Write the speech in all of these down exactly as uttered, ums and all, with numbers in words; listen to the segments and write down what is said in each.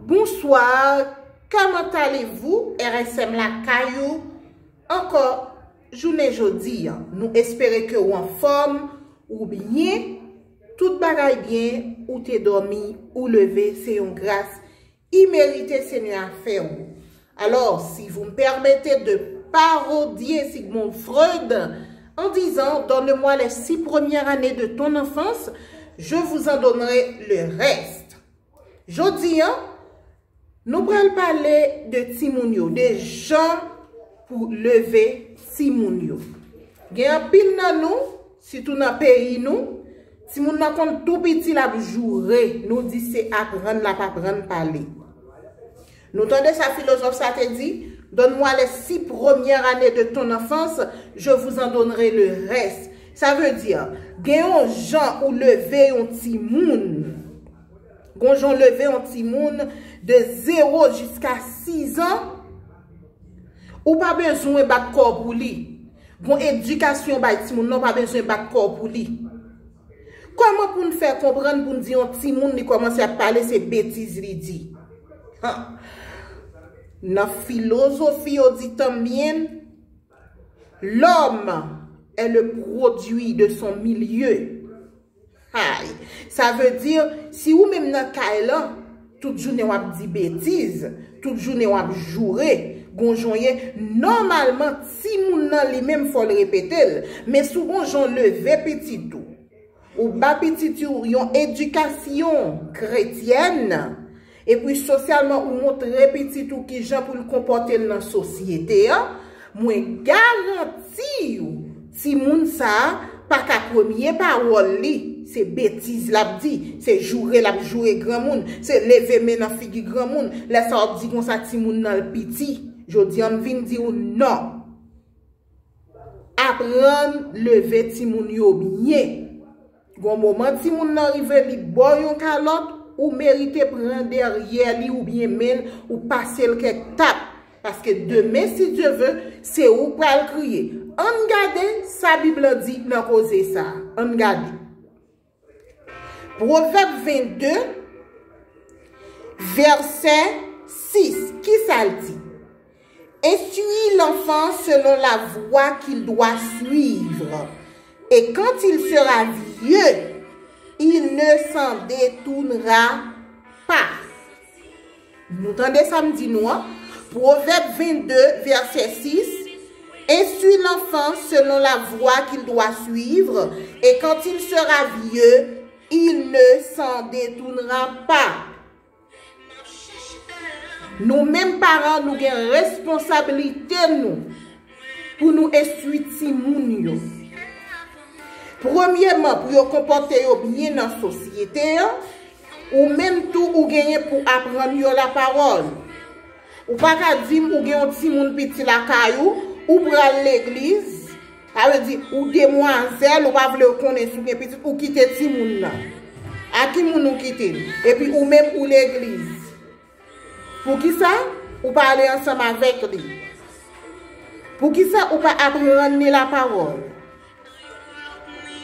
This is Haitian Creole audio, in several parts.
Bonsoir, comment allez-vous? R S M lakay ou ankò jounen jodi an. Nou espere ke ou anfòm, ou byen, tout bagay byen, ou te dòmi, ou leve, se yon gras imerite Senyè a fè ou. Alors, si vous me permettez de parodier Sigmund Freud en disant, donne-moi les six premières années de ton enfance, je vous en donnerai le reste. Jodi an, nou pral pale de timoun yo, de jan pou leve timoun yo. Gen anpil nan nou, sitou nan peyi nou, timoun nan konn tou piti l ap joure, nou di se aprann l ap aprann pale. Nou tande sa filozòf sa te di, donne-moi les six premières années de ton enfance, je vous en donnerai le reste. Sa vle di, gen yon jan ou leve yon timoun. Gon jan w leve yon timoun de zewo jiska sis an, ou pa bezwen bat kò w pou li. Gon edikasyon w bay timoun nan, ou pa bezwen bat kò w pou li. Kòman pou n fè konprann pou n di yon timoun li kòmanse ap pale se betiz li di? Ha. Nan filozofi yo di tanbyen, l'homme est le produit de son milieu. Ay, sa vle di, si ou menm nan kay lan, tout jounen w ap di betiz, tout jounen w ap joure, gon jan w ye, nòmalman, timoun nan li menm fò l repete l. Men si w gon jan w leve pitit ou, ou ba pitit ou yon edikasyon kretyèn, epi sosyalman ou montre pitit ou kijan pou l konpòte l nan sosyete an, mwen garanti w, timoun sa a pa ka premye pawòl li, se betiz l ap di, se joure l ap joure granmoun, se leve men nan figi granmoun. Lè sa w ap di konsa timoun nan l piti. Jodi an m vin di w non. Aprann leve timoun yo byen. Gon moman timoun nan rive li ba w yon kalòt, ou merite pran dèyè li oubyen men l, ou pase l kèk tap. Paske demen, si Dye ve, se ou k pral kriye. Ann gade sa Bib lan di nan koze sa a. Ann gade. Pwovèb vennde, vèsè sis. Kisa l di? Instruis l'enfant selon la voie qu'il doit suivre, et quand il sera vieux, il ne s'en détournera pas. Nou tande sa m di nou an? Pwovèb vennde, vèsè sis. Instruis l'enfant selon la voie qu'il doit suivre, et quand il sera vieux, il ne s'en détournera pas. Nou menm paran, nou gen responsablite nou pou nou enstwi timoun yo. Premyeman, pou yo konpòte yo byen nan sosyete an, ou menm tou ou genyen pou aprann yo lapawòl. Ou pa ka di m ou gen yon timoun piti lakay ou, ou pral legliz, sa vle di ou demwazèl, ou pa vle yo konnen si w gen pitit, ou kite timoun nan. A ki moun ou kite l? Epi ou menm ou legliz. Poukisa ou pa ale ansanm avèk li? Poukisa ou pa aprann li lapawòl?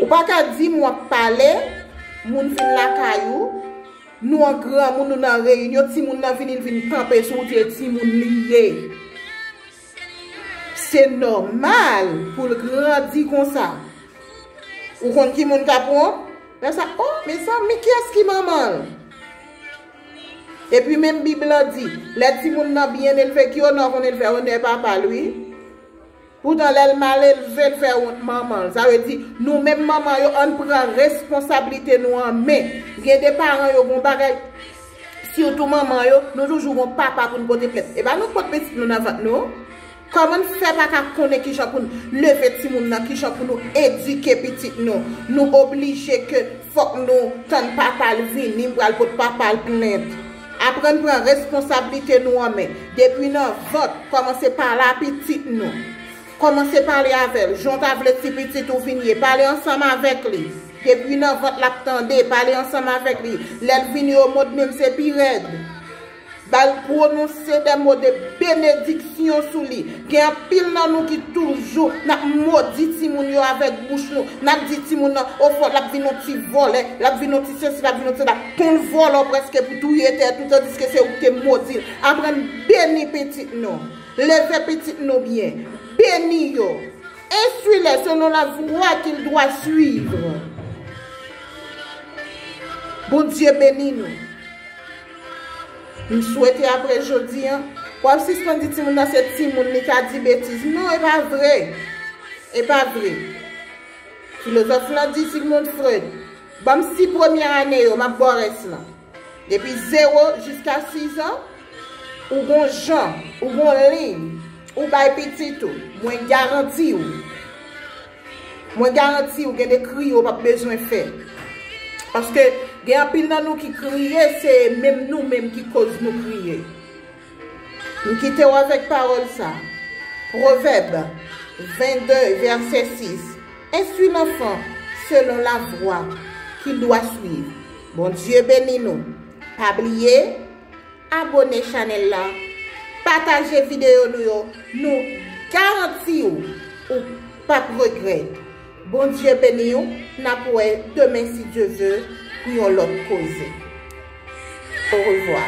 Ou pa ka di m w ap pale, moun vin lakay ou, nou an granmoun, nou nan reyinyon, timoun nan vini, l vin kanpe sou ou, di l timoun li ye. Se nòmal pou l grandi konsa. Ou konn ki moun k ap wont? Lè sa, o, mezanmi, kiyès ki manman l? Epi menm Bib lan di, lè timoun nan byen elve, ki onè w konn elve? Onè papa l, wi. Poutan, lè l mal elve, l fè wont manman l. Sa vle di, nou menm manman yo, ann pran responsablite nou an men. Gen de paran yo, gon bagay, sitou manman yo, nou toujou gon papa pou n pote plent. E pa nou k pot pitit nou nan vant nou. Kòman n fè pa ka konnen kijan pou n leve timoun nan, kijan pou nou edike pitit nou? Nou oblije ke fòk nou tann papa l vini, m pral pot papa l plent. Aprann pran responsablite nou an men. Depi nan vant, kòmanse pale a pitit nou. Kòmanse pale avè l. Jan w ta vle ti pitit ou vin ye, pale ansanm avèk li. Depi nan vant l ap tande, pale ansanm avèk li. Lè l vin yo mòd menm se pi rèd. Ba l pwononse de mo de benediksyon sou li. Gen anpil nan nou ki toujou n ap modi timoun yo avèk bouch nou. N ap di timoun nan, ofò, l ap vin yon ti vòlè, l ap vin yon ti sesi, l ap vin yon ti la. Konn vòlè w prèske pou touye tèt ou, tandiske se ou ki te modi l. Aprann beni pitit nou. Leve pitit nou byen. Beni yo. Instruis-les selon la voie qu'il doit suivre. Bondye beni nou. M swete apre jodi a, w ap sispann di timoun nan se timoun, li ka di betiz. Non, e pa vre. E pa vre. Filozòf lan di, Sigmund Freud, ban m sis premye ane yo, m ap ba w rès lan. Depi zewo jiska sis an, ou gon jan, ou gon liy, ou bay pitit ou, mwen garanti w. Mwen garanti w gen de kriye w p ap bezwen fè. Paske gen anpil nan nou ki kriye, se menm nou menm ki koz nou kriye. M kite w avèk pawòl sa. Pwovèb vennde, vèsè sis. Instruis l'enfant selon la voie qu'il doit suivre. Bondye beni nou. Pa bliye, abone chanèl la, pataje videyo nou yo, nou garanti w, ou p ap regrèt. Bondye beni w, n ap wè demen si Dye ve pou yon lòt koze. Orevwa.